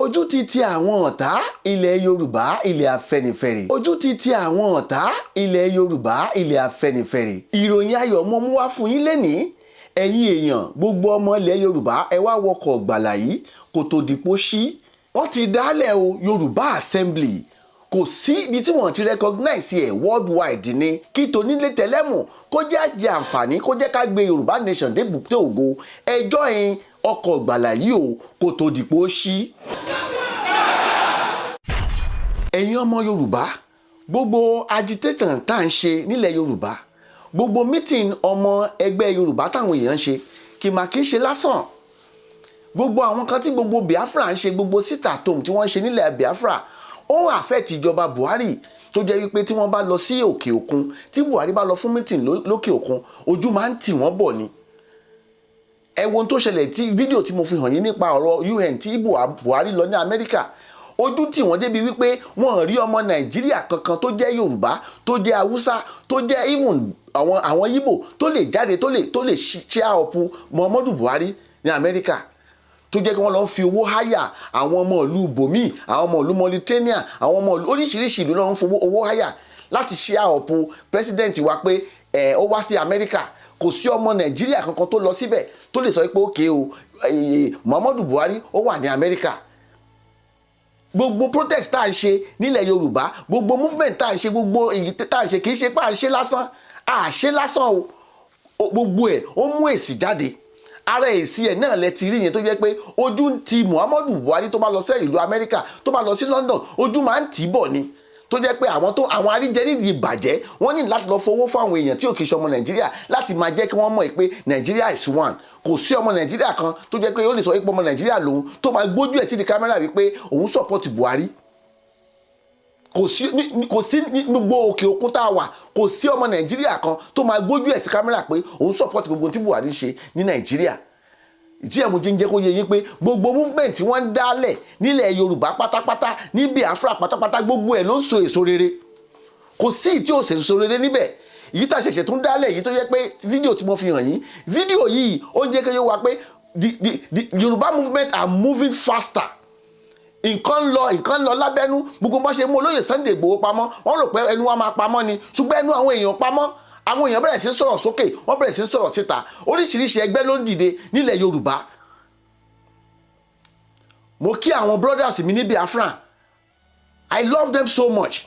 Ojú ti ti àwọn ọ̀tá ilẹ̀ Yorùbá, ilẹ̀ Afẹ́nifẹ́re. Ojú ti ti àwọn ọ̀tá ilẹ̀ Yorùbá, ilẹ̀ Afẹ́nifẹ́re. Ìròyìn ayọ̀ mo mú wá fún yín lénìí. Ẹ̀yin èèyàn, gbogbo ọmọ ilẹ̀ Yorùbá, ẹ wá wọkọ̀ gbàlà yìí kó tó dìpọ̀ sí. Wọ́n ti dálẹ̀ o, Yorùbá Assembly. Kò sí ibi tí wọ́n ti recognize ẹ̀ worldwide ni. Kí tonílé tẹlẹ́mù kó jẹ́ àjẹ àǹfààní, kó jẹ́ ká gbé Yorùbá Nation dé bùté ògo. Ẹjọ́ yín ọkọ̀ gbàlà yìí o, kó tó dìpọ̀ sí. Ẹ̀yin ọmọ Yorùbá, gbogbo agitation tá à ń ṣe nílẹ̀ Yorùbá, gbogbo meeting ọmọ ẹgbẹ́ Yorùbá táwọn èèyàn ń ṣe, kì mà kí ń ṣe lásán. Gbogbo àwọn kan tí gbogbo Biafra ń ṣe, gbogbo sit-at-home tí wọ́n ń ṣe nílẹ̀ Biafra, ó ń affect ìjọba Buhari, tó jẹ́ wípé tí wọ́n bá lọ sí òkè òkun, tí Buhari bá lọ fún meeting lókè òkun, ojú máa ń tì wọ́n bọ̀ ni. Ẹ wo ohun tó ṣẹlẹ̀ tí fídíò tí mo fi hàn yín nípa ọ̀rọ̀ UN tí Buhari lọ ní Amẹ́ríkà. Ojú tì wọ́n débi wípé wọ́n rí ọmọ Nàìjíríà kankan tó jẹ́ Yorùbá, tó jẹ́ Haúsá, tó jẹ́ even àwọn Yíbò tó lè jáde, tó lè cheer up Muhammadu Buhari ní Amẹ́ríkà, tó jẹ́ kí wọ́n lọ fi owó háyà àwọn ọmọ ìlú bòmíì, àwọn ọmọ ìlú Mauritania, àwọn ọmọ ìlú oríṣiríṣi ìlú lọ́wọ́ ń fowó owó háyà láti cheer up president wa pé ẹ̀ ó wá sí Amẹ́ríkà. Kò sí ọmọ Nàìjíríà kankan tó lọ síbẹ̀ tó lè sọ pé ókè o, Muhammadu Buhari ó wà ní Amẹ́ríkà. Gbogbo protest tá à ń ṣe nílẹ̀ Yorùbá, gbogbo movement tá à ń ṣe, gbogbo èyí tá à ń ṣe, kì í ṣe pé à ń ṣe lásán. À ṣe lásán o. Gbogbo ẹ̀ ó mú èsì jáde. Ara èsì ẹ̀ náà lẹ ti rí yẹn, tó jẹ́ pé ojú ń ti Muhammadu Buhari tó bá lọ sí ìlú Amẹ́ríkà, tó bá lọ sí London, ojú máa ń tì í bọ̀ ni, tó jẹ́ pé àwọn tó àwọn aríjẹ nídìí ìbàjẹ́, wọ́n ní láti lọ fowó fún àwọn èèyàn tí ò kì í ṣe ọmọ Nàìjíríà láti máa jẹ́ kí wọ́n mọ̀ pé Nàìjíríà is one. Kò sí ọmọ Nàìjíríà kan tó jẹ́ pé ó lè sọ pé ọmọ Nàìjíríà lòun, tó máa gbójú ẹ̀ sí di kámẹ́rà wípé òun support Buhari. Kò sí ní gbogbo òkè òkun tá a wà, kò sí ọmọ Nàìjíríà kan tó máa gbójú ẹ̀ sí kámẹ́rà pé òun support gbogbo tí Buhari ń ṣe ní Nàìjíríà. Tí ẹ̀mú ti ń jẹ́ kó yé yín pé gbogbo movement tí wọ́n ń dálẹ̀ nílẹ̀ Yorùbá pátápátá, ní Biafra pátápátá, gbogbo ẹ̀ ló ń so èso rere. Kò sí tí ò sèso rere níbẹ̀. Èyí tá a ṣẹ̀ṣẹ̀ tún dálẹ̀ yìí, tó jẹ́ pé fídíò tí mo fi hàn yín, fídíò yìí, ó ń jẹ́ kó yé wa pé the Yorùbá movement are moving faster. Nǹkan ń lọ, nǹkan ń lọ lábẹ́nú. Gbogbo bá ṣe mú olóyè Sunday Igboho pamọ́, wọ́n rò pé ẹnu wa máa pamọ́ ni, ṣùgbọ́n ẹnu àwọn èèyàn pamọ́. Àwọn èèyàn bẹ̀rẹ̀ sí ń sọ̀rọ̀ sókè, wọ́n bẹ̀rẹ̀ sí ń sọ̀rọ̀ síta. Oríṣiríṣi ẹgbẹ́ ló ń dìde nílẹ̀ Yorùbá. Mo kí àwọn brothers mi ní Biafra. I love them so much.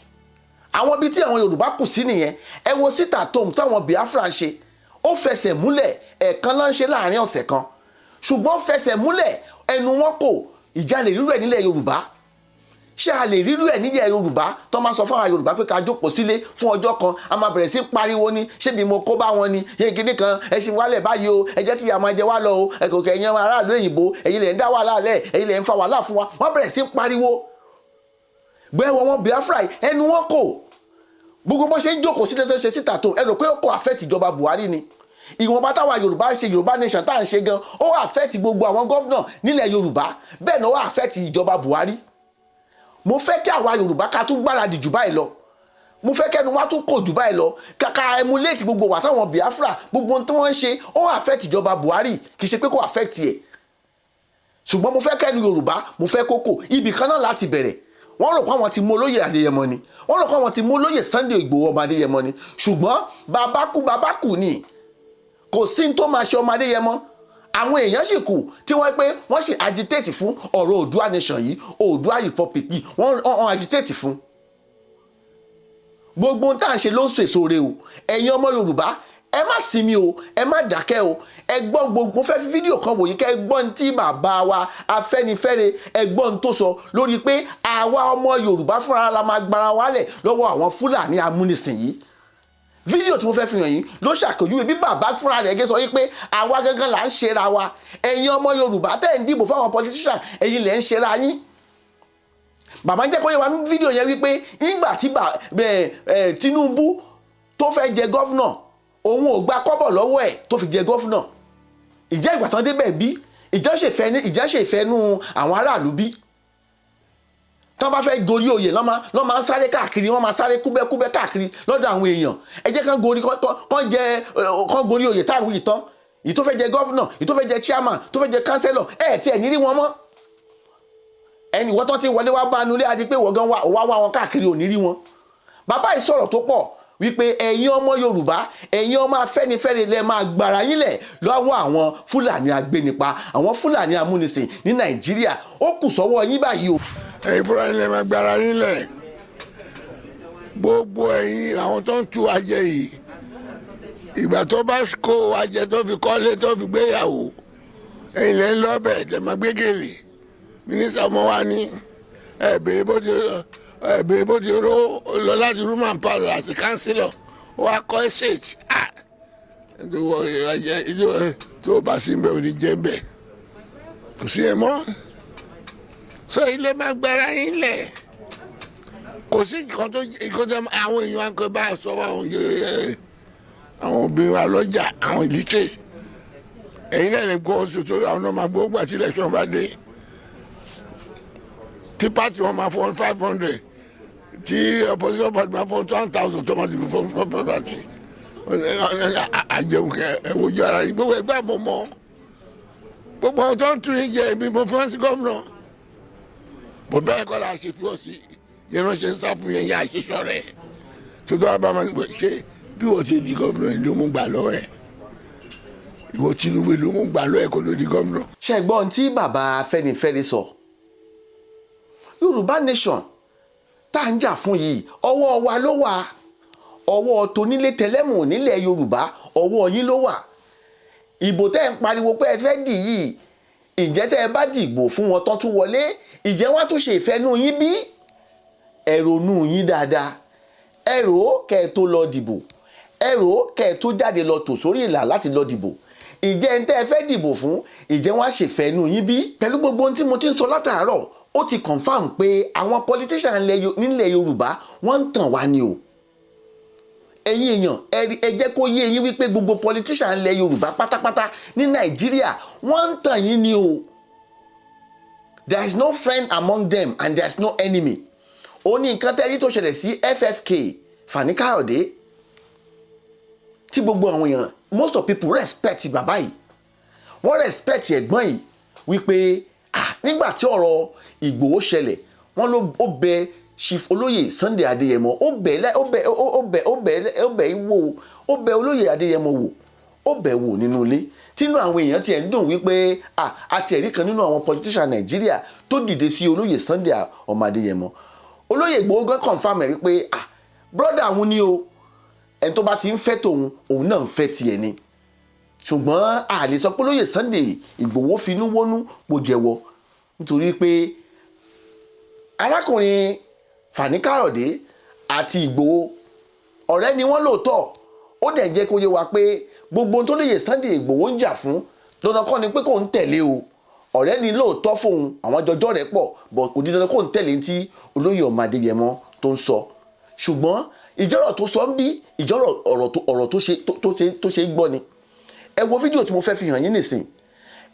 Àwọn ibi tí àwọn Yorùbá kù sí nìyẹn. Ẹ wo sit-at-home táwọn Biafra ń ṣe, ó fẹsẹ̀ múlẹ̀. Ẹ̀ẹ̀kan ló ń ṣe láàrin ọ̀sẹ̀ kan, ṣùgbọ́n fẹsẹ̀ múlẹ̀, ẹnu wọn kò. Ìjà lè rírú ẹ̀ nílẹ̀ Yorùbá? Ṣé a lè rírú ẹ̀ nílẹ̀ Yorùbá, tó máa sọ fún àwọn Yorùbá pé ká jókòó sílé fún ọjọ́ kan, a máa bẹ̀rẹ̀ sí pariwo ní ṣébi mo kó bá wọn ni, ṣé kíní kan ẹ ṣe wálẹ̀ báyìí o, ẹ jẹ́ kí ìyà máa jẹ wá lọ o, ẹ kò kẹ́ ẹ̀yin aráàlú òyìnbó, ẹ̀yin lẹ̀ ń dá wàhálà lẹ̀, ẹ̀yin lẹ̀ ń fa wàhálà fún wa? Wọ́n bẹ̀rẹ̀ sí pariwo gbẹ́wọ̀ wọn. Biafra, ẹnu wọn kò. Gbogbo bó ṣe ń jókòó sílẹ̀, tó ṣe sit-at-home, ẹ rò pé ó kò affect ìjọba Buhari ni? Ìwọ̀nba táwa Yorùbá ń ṣe Yorùbá Nation tá à ń ṣe gan, ó affect gbogbo àwọn governor nílẹ̀ Yorùbá. Bẹ́ẹ̀ náà ó affect ìjọba Buhari. Mo fẹ́ kí àwa Yorùbá ká tún gbáradì jù báyìí lọ. Mo fẹ́ kẹ́nu wá tún kò jù báyìí lọ, kàkà emulate gbogbo wà táwọn Biafra, gbogbo ohun tí wọ́n ń ṣe, ó affect ìjọba Buhari. Kì í ṣe pé kò affect ẹ̀, ṣùgbọ́n mo fẹ́ kẹ́nu Yorùbá, mo fẹ́ kókò ibì kan náà láti bẹ̀rẹ̀. Wọ́n rò pé àwọn ti mú olóyè Adéyẹmọ ni, wọ́n rò pé àwọn ti mú olóyè Sunday Ìgbòho ọmọ Adéyẹmọ ni, ṣùgbọ́n bàbá kú, bàbá kù ni. Kò sí ní tó máa ṣe ọmọ Adéyẹmọ. Àwọn èèyàn sì kù tí wọ́n pé wọ́n sì agitate fún ọ̀rọ̀ Oòduà Nation yìí, Oòduà Republic yìí. Wọ́n agitate fún. Gbogbo ohun tá à ń ṣe ló ń so èso re o. Ẹ̀yin ọmọ Yorùbá, ẹ má sinmi o, ẹ má dákẹ́ o. Ẹ gbọ́ gbogbo, mo fẹ́ fi fídíò kan wòye kẹ́ ẹ gbọ́ ní tí bàbá wa Afẹ́nifẹ́re, ẹ gbọ́ ní tó sọ lórí pé àwa ọmọ Yorùbá fúnra la máa gbára wálẹ̀ lọ́wọ́ àwọn Fúlàní amúnisìn yìí. Fídíò tí mo fẹ́ fi hàn yín ló ṣàpèjúwe bí bàbá fúnra rẹ̀ gé sọ yìí pé àwa gangan là ń ṣera wa. Ẹ̀yin ọmọ Yorùbá tẹ́ ń dìbò fáwọn politician, ẹ̀yin lẹ̀ ń ṣera yín. Bàbá ń jẹ́ kó yé wa ní fídíò yẹn wípé nígbà tí Tinubu tó fẹ́ jẹ governor, òun ò gba kọ́bọ̀ lọ́wọ́ ẹ̀ tó fi jẹ governor. Ìjẹ́ ìgbà tán débẹ̀ bí ìjẹ́ ṣèfẹ́ nú àwọn aráàlú bí tán bá fẹ́ gorí oyè, lọ́ máa ń sáré káàkiri, wọ́n máa sáré kúbẹ́kúbẹ́ káàkiri lọ́dọ̀ àwọn èèyàn. Ẹ jẹ́ kán gorí, kán jẹ, kán gorí oyè táwọn yìí tán, èyí tó fẹ́ jẹ governor, èyí tó fẹ́ jẹ chairman, tó fẹ́ jẹ councillor, ẹ̀ tí ẹ̀ ní rí wọn mọ́. Ẹni ìwọ́n tó ti wọlé wá bá nulẹ̀ àti pé wọ́n gan wá wá wọn káàkiri, ò ní rí wọn. Bàbá yìí sọ̀rọ̀ tó pọ̀ wípé ẹ̀yin ọmọ Yorùbá, ẹ̀yin ọmọ Afẹ́nifẹ́re, lẹ máa gbára yín lẹ̀ lọ́wọ́ àwọn Fúlàní agbénipa, àwọn Fúlàní amúnisìn ní Nàìjíríà. Ó kù sọ́wọ́ yín báyìí o. Ẹ̀yin fúnra yín lè máa gbára yín lẹ̀. Gbogbo ẹ̀yin àwọn tó ń tú wa jẹ yìí, ìgbà tó bá kó wa jẹ, tó fi kọ́lé, tó fi gbéyàwó, ẹ̀yin lẹ́ ń lọ́bẹ̀ tẹ̀ máa gbé gèlè. Mínísítà ọmọ wa ní ẹ̀ bèrè bó ti ẹ̀ bèrè bó ti ró lọ láti room and parlour àti councillor, ó wá kọ́ estate. Ah, tó bá sí mbẹ́, ò ní jẹ́ mbẹ́, kò sí ẹ̀ mọ́. Sọ ilé máa gbára yín lẹ̀. Kò sí nǹkan tó àwọn èèyàn akọ bá sọ, àwọn obìnrin wa lọ́jà, àwọn illiterate, ẹ̀yin náà lè gbọ́ oṣù tó àwọn náà máa gbọ́ gbà tí election bá dé, tí party wọn máa fún 500, tí opposition party máa fún 1,000, tó máa dìbò fún party àjẹun kẹ. Ẹ wojú ara yìí, gbogbo ẹgbẹ́ àmọ́ mọ́ gbogbo àwọn tó ń tún yín jẹ. Èmi mo fún sí gómìnà bó bẹ́ẹ̀ kọ́ la ṣe fi ọ́ sí yẹn náà ṣe ń sá fún yẹn yẹn àṣeṣọ rẹ̀ tó tó bá máa ń ṣe bí wọ́n ti di gómìnà ló mú gbà lọ́wọ́ ẹ̀. Ìwọ Tinubu ló mú gbà lọ́wọ́ ẹ̀ kó ló di gómìnà. Ṣé gbọ́ ohun tí bàbá Afẹ́nifẹ́re sọ? Yorùbá Nation tá à ń jà fún yìí, ọwọ́ wa ló wà. Ọwọ́ tonílé tẹlẹ́mù nílẹ̀ Yorùbá, ọwọ́ yín ló wà. Ìbò tẹ́ ń pariwo pé ẹ fẹ́ dì yìí, ìjẹ́ tẹ́ ẹ bá dìbò fún wọn tán tún wọlé, ìjẹ́ wọ́n á tún ṣe ìfẹ́nú yín bí? Ẹ ronú yín dáadáa. Ẹ rò ó kẹ́ ẹ tó lọ dìbò. Ẹ rò ó kẹ́ ẹ tó jáde lọ tò sórí ìlà láti lọ dìbò. Ìjẹ́ ń tẹ́ ẹ fẹ́ dìbò fún, ìjẹ́ wọ́n á ṣèfẹ́nú yín bí? Pẹ̀lú gbogbo ohun tí mo ti ń sọ látàárọ̀, ó ti confirm pé àwọn politician nílẹ̀ Yorùbá, wọ́n ń tàn wá ni o. Ẹ̀yin èèyàn, ẹ jẹ́ kó yé yín wípé gbogbo politician ilẹ̀ Yorùbá pátápátá ní Nàìjíríà, wọ́n ń tàn yín ni o. There is no friend among them and there is no enemy. Ó ní nǹkan tẹ́rí tó ṣẹlẹ̀ sí FFK, Fani Káyọ̀dé, tí gbogbo àwọn èèyàn, most of people respect bàbá yìí, wọ́n respect ẹ̀gbọ́n yìí wípé, ah, nígbà tí ọ̀rọ̀ Ìgbòho ṣẹlẹ̀, wọ́n ló ó bẹ Chief Olóyè Sunday Adéyẹmọ, ó bẹ ó bẹ ó bẹ ó bẹ ó bẹ wò, ó bẹ Olóyè Adéyẹmọ wò, ó bẹ wò nínú ilé, tínú àwọn èèyàn tiẹ̀ ń dùn wípé, ah, àti ẹ̀rí kan nínú àwọn politician Nàìjíríà tó dìde sí Olóyè Sunday ọmọ Adéyẹmọ. Olóyè Ìgbòho gan confirm ẹ̀ wípé, ah, brother àwọn ni o, ẹni tó bá ti ń fẹ́ tòun, òun náà ń fẹ́ tiẹ̀ ni. Ṣùgbọ́n a lè sọ pé Olóyè Sunday Ìgbòho finú wónú kò jẹ́wọ́, nítorí pé arákùnrin Fani Káyọ̀dé àti Ìgbòho, ọ̀rẹ́ ni wọ́n lóòótọ́. Ó dẹ̀ jẹ́ kó yé wa pé gbogbo ohun tó lóye Sunday Ìgbòho ń jà fún, dandan kọ́ ni pé kò ń tẹ̀lé o. Ọ̀rẹ́ ni lóòótọ́ fóun, àwọn jọjọ́ rẹ̀ pọ̀ bọ̀, kò di dandan kó ń tẹ̀lé tí Olóyè ọmọ Adéyẹmọ tó ń sọ. Ṣùgbọ́n ìjọ́rọ̀ tó sọ ń bí ìjọ́rọ̀ ọ̀rọ̀ tó ṣe gbọ́ ni. Ẹ wo fídíò tí mo fẹ́ fi hàn yín nìsín.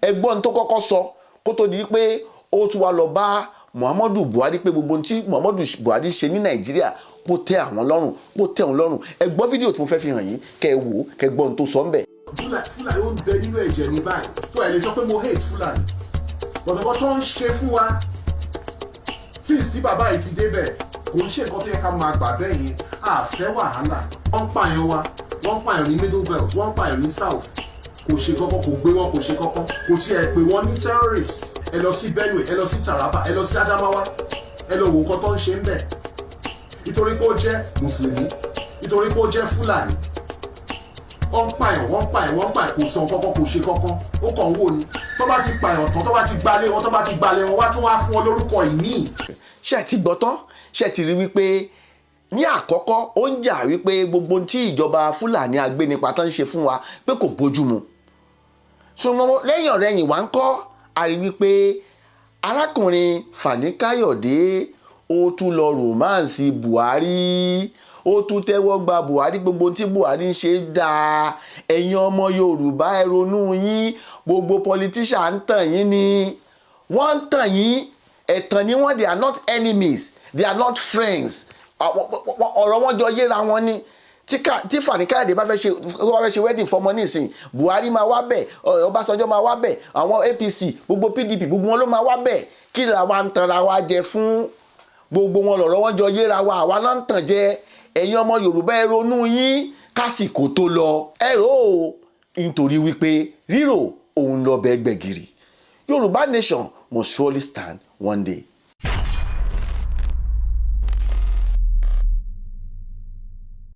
Ẹ gbọ́ ní tó kọ́kọ́ sọ kó tó di pé ó tún wá lọ bá Muhammadu Buhari pé gbogbo ohun tí Muhammadu Buhari ṣe ní Nàìjíríà kó tẹ́ àwọn lọ́rùn, kó tẹ́ òun lọ́rùn. Ẹ gbọ́ fídíò tí mo fẹ́ fi hàn yín, kẹ́ ẹ wò ó, kẹ́ ẹ gbọ́ ohun tó sọ ń bẹ̀. Fúlàní ó ń bẹ nínú ẹ̀jẹ̀ ní báyìí, tó ẹ̀ lè sọ pé mo hate Fúlàní, but nǹkan tó ń ṣe fún wa tí ìsí bàbá yìí ti débẹ̀, kò ń ṣe nǹkan tó yẹ ká máa gbà bẹ́ẹ̀ yẹn. Àfẹ́ wàhálà. Wọ́n ń pààyàn wa, wọ́n ń pààyàn ní Middle Belt, wọ́n ń pààyàn ní South, kò ṣe kọ́kọ́, kò gbé wọn, kò ṣe kọ́kọ́, kò tiẹ̀ pè wọ́n ní terrorist. Ẹ lọ sí Benue, ẹ lọ sí Taraba, ẹ lọ sí Adamawa, ẹ lọ wo nǹkan tó ń ṣe ń bẹ̀. Nítorí pé ó jẹ́ mùsùlùmí, nítorí pé ó jẹ́ Fúlàní, wọ́n ń pààyàn, wọ́n ń pààyàn, wọ́n ń pààyàn, kò sọ kọ́kọ́, kò ṣe kọ́kọ́, ó kàn ń wò ni. Tó bá ti pààyàn tán, tó bá ti gbalé wọn, tó bá ti gbalé wọn, wá tún wá fún wọn lórúkọ ìmíì. Ṣé ẹ ti gbọ́ tán? Ṣé ẹ ti rí wípé ní àkọ́kọ́, ó ń jà wípé gbogbo ohun tí ìjọba Fúlàní agbénipa tán ń ṣe fún wa pé kò bójú mu? Ṣùgbọ́n lẹ́yìn ọ̀rẹ́yìn wá ń kọ́, a rí wípé arákùnrin Fani Káyọ̀dé, ó tún lọ romance Buhari, ó tún tẹ́wọ́ gba Buhari, gbogbo ohun tí Buhari ń ṣe dáa. Ẹ̀yin ọmọ Yorùbá, ẹ ronú yín. Gbogbo politician ń tàn yín ni, wọ́n ń tàn yín, ẹ̀tàn ni wọ́n. They are not enemies, they are not friends. Ọ̀rọ̀ wọn jọ yéra wọn ni. Tí Fani Káyọ̀dé bá fẹ́ ṣe wedding fọmọ nísìn, Buhari máa wá bẹ̀, Ọbásanjọ́ máa wá bẹ̀, àwọn APC, gbogbo PDP, gbogbo wọn ló máa wá bẹ̀. Kí la wa ń tanra wa jẹ fún? Gbogbo wọn lọ̀rọ̀ wọn jọ yéra wa, àwa náà ń tàn jẹ. Ẹ̀yin ọmọ Yorùbá, ẹ ronú yín kásìkò tó lọ. Ẹ rò ó, nítorí wípé rírò òun lọbẹ̀ gbẹ̀gìrì. Yorùbá nation must surely stand one day.